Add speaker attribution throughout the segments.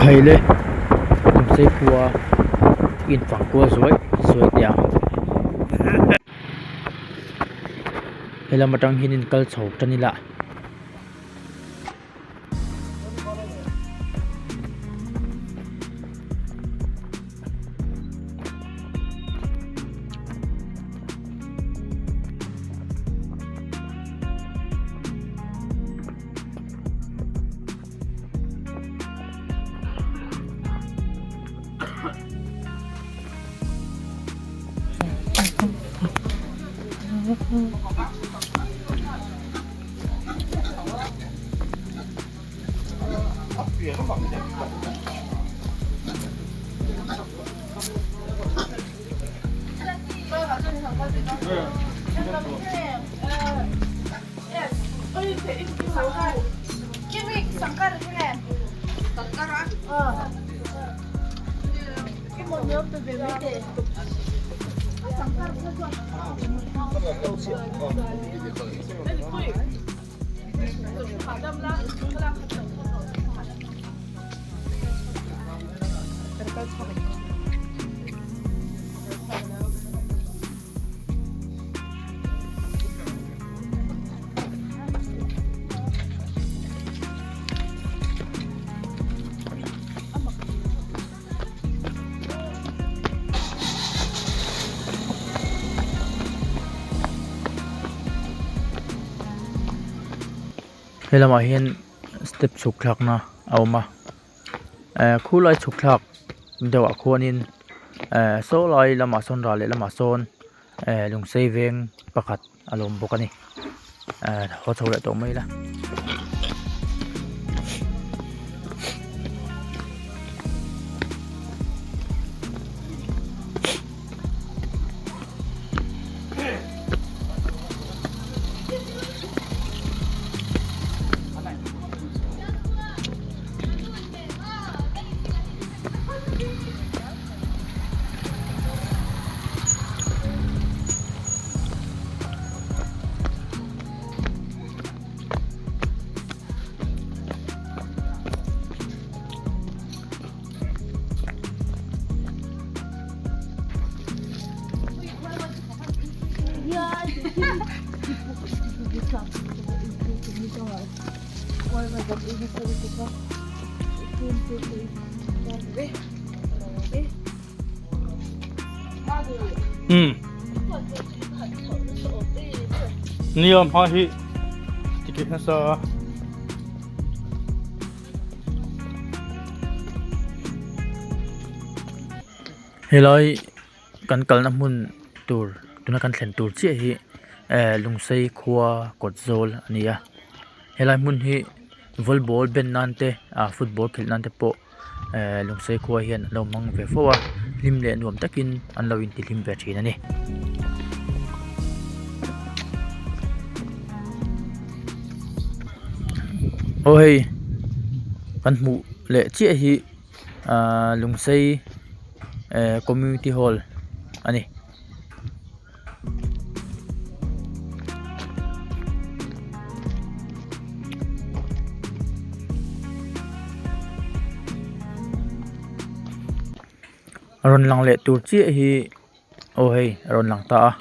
Speaker 1: Khaile Lungsei khua in fang kual zuai zuai teh ang. Helam atang hian in kal chho tan ila. He lamah hian step chhuk thlakna a awm a ehh khulai chhuk thlak deuhah khuanin ehh saw lai lamah sawn ral leh lamah sawn ehh lungsei veng pakhat a lo awm bawk a ni ehh haw chho leh tawh mai ila.
Speaker 2: Umm nia hma hi ticket nasa a.
Speaker 1: Helai kan kalna hmun tur tuna kan thlen tur chiah hi eh lungsei khua kawt zawl a ni a helai hmun hi volleyball ben nan te ah football khelh nan te pawh eh lungsei khua hian an lo hmang ve fo a hlim leh nuam takin an lo intihlim ve thin a ni. Aw hei kan hmuh leh chiah hi ahh lungsei eh community hall a ni. Rawn lang leh tur chiah hi aw hei a rawn lang ta a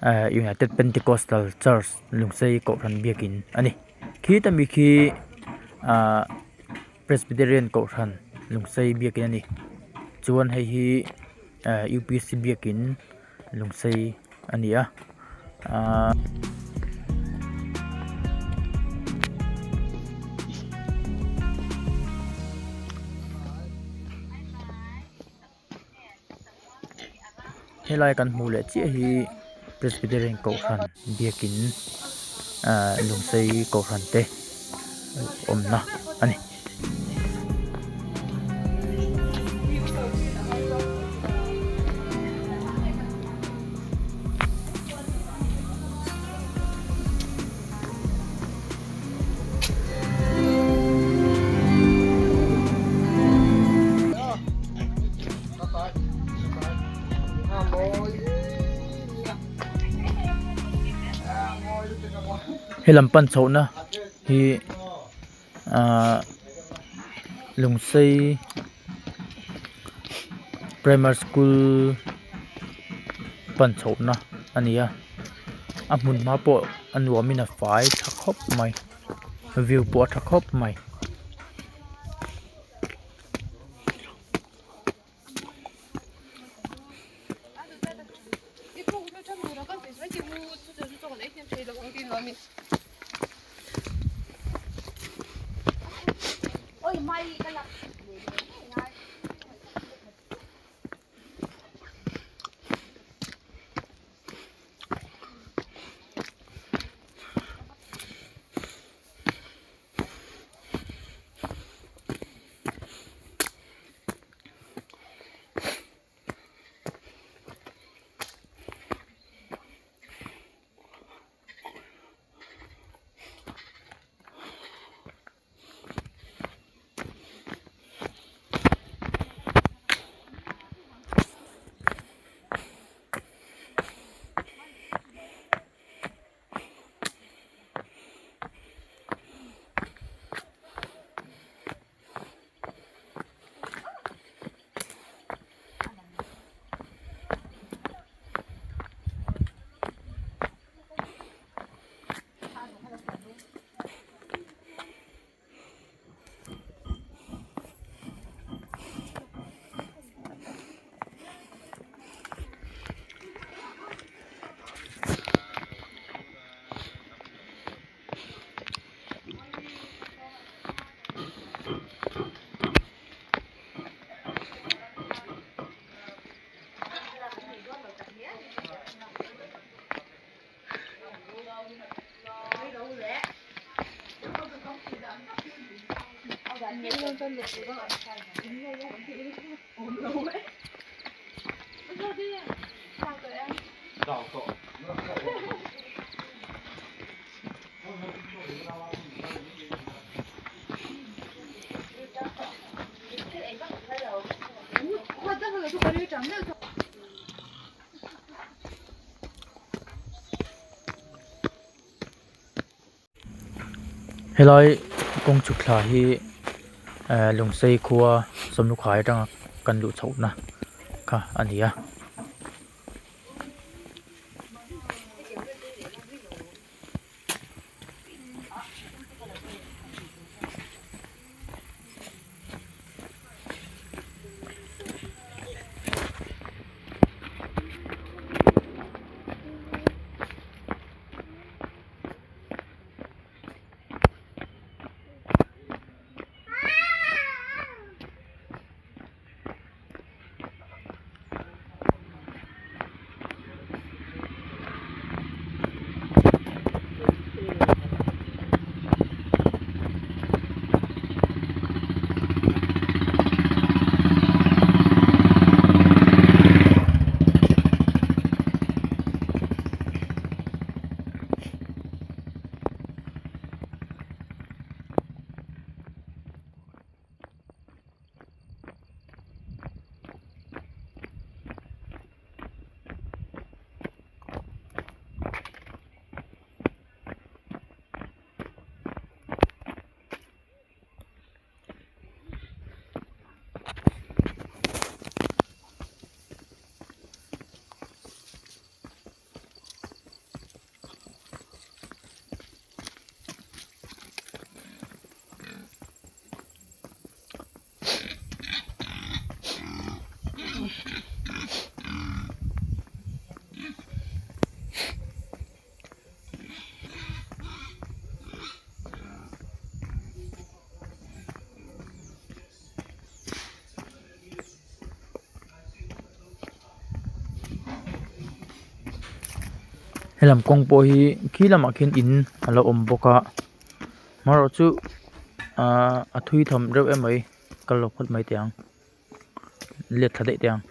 Speaker 1: eh United Pentecostal Church Lungsei Kohhran biakin a ni khita mi khi ahh Presbyterian Kohhran Lungsei biakin a ni chuan hei hi eh U P C biakin Lungsei a ni a ahh. Helai kan hmuh leh chiah hi Presbyterian Kohhran biakin ahh Lungsei Kohhran te awmna a ni. Helam pan chhohna hi. Ahh. Lungsei primary school pan chhohna a ni a a hmun hma pawh a nuam in a fai tha khawp mai view pawh a tha khawp mai. Helai kawng chhuk thla hi ehh Lungsei khua Sawmlukhai atanga kan luh chhohna kha a ni a. Helam kawng pawh hi khi lamah khian in a lo awm bawk a amaherawhchu ahh a thui tham reuh em mai kal lo phawt mai teh ang let thla daih teh ang.